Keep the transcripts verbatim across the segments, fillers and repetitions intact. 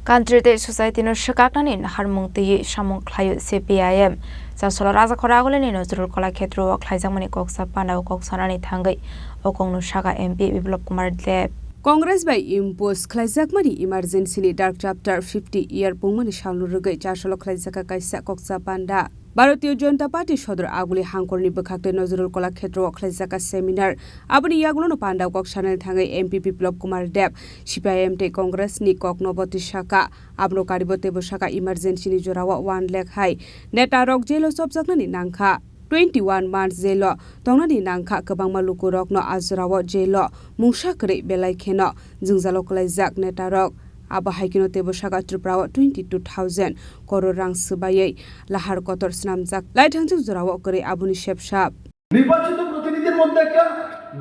Country tei society no swkaknani naharmung twiwi samung khlaio C P I M. Chasolo Rajakhor Agulini Nazrul Kala Khetrao khlaijakmani koksa pandao kok sanani thangwi o kokno saka M P Biplab Kumar Deb. Congress bai impose khlaijakmani emergency ni dark chapter fifty year pungmani salno rwgwi Chasolo khlaijak kaisa koksa panda. Bharatiya Janata Party Sodor Aguli hangkorni bwkhak tei Nazrul Kala Khetrao khlaijak seminar. Aboni yagulono pandao kok sanani thangwi M P Biplab Kumar Deb, C P I M tei Congress ni kokno bwtwi saka. Abono karibo teibo saka emergency ni jorao one lakh hai neta rok jail o chopjaknani nangkha. Twenty one months jail o tongnani nangkha, kwbangma lukurokno a jorao jail o mungsa kwrwi belai kheno jwngjalo kwlaijak neta rok. Abo hai kheno teibo saka Tripura o twenty two thousand crore rang swbaiwi lahar kotor swnamjak. Laithangjak jorao kwrwi aboni sepsap. নির্বাচিত প্রতিনিধির মধ্যে একটা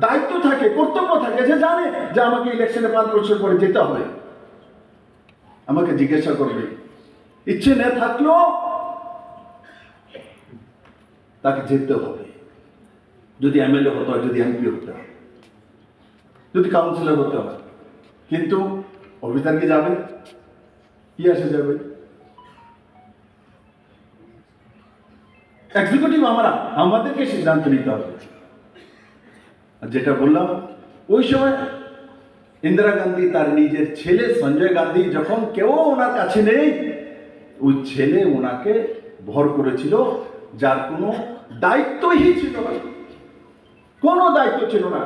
দায়িত্ব থাকে, কর্তব্য থাকে, যে জানে যে আমাকে ইলেকশনে পাঁচ বছর পরে যেতে হবে, আমাকে জিজ্ঞাসা করবে, ইচ্ছে না থাকলেও তাকে যেতে হবে। যদি এমএলএ হতে হয়, যদি এমপি হতে হয়, যদি কাউন্সিলর হতে হয়, কিন্তু অফিসার কি যাবে? কি আসে যাবে? এক্সিকিউটিভ আমরা, আমাদেরকে সিদ্ধান্ত নিতে হবে। আর যেটা বললাম, ওই সময় ইন্দিরা গান্ধী তার নিজের ছেলে সঞ্জয় গান্ধী, যখন কেউ ওনার কাছে নেই, ওই ছেলে ওনাকে ভর করেছিল, যার কোনো দায়িত্বই ছিল না, কোনো দায়িত্ব ছিল না।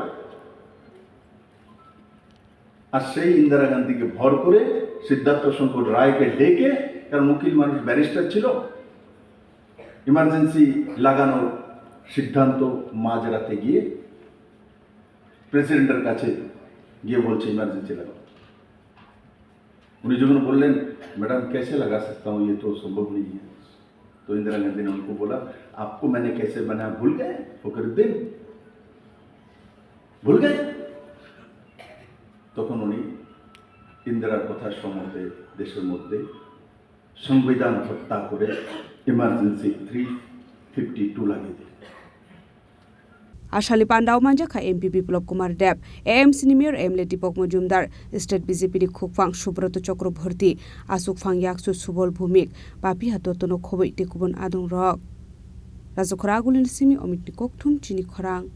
আর সেই ইন্দিরা গান্ধীকে ভর করে সিদ্ধার্থ শঙ্কর রায়কে ডেকে, কারণ উকিল মানুষ, ব্যারিস্টার ছিল, ইমার্জেন্সি লাগানোর সিদ্ধান্ত মাঝরাতে গিয়ে প্রেসিডেন্টের কাছে গিয়ে বলছে, "ইমার্জেন্সি লাগাও।" উনি যখন বললেন, "मैडम, कैसे लगा सकता हूँ, ये तो संभव नहीं है।" तो इंदिरा गांधी ने उनको बोला, "आपको मैंने कैसे बनाया, भूल गए फखरुद्दीन? भूल गए?" তখন উনি ইন্দিরার কথা সম্মতে দেশের মধ্যে সংবিধান হত্যা করে ইমার্জেন্সি থ্রি ফিফটি টু লাগিয়ে দিলেন। Asali pandao manjakha M P Biplab Kumar Deb, A M C ni mayor M L A Deepak Majumdar, state B J P ni khukphang Subroto Chakraborty, asukphang yakchu Subol Bhumik, Papiha Dotto no khobwi tei kubun adongrok. Rajakhor Agulini simi Omitni Kokthum, Chini Khorang.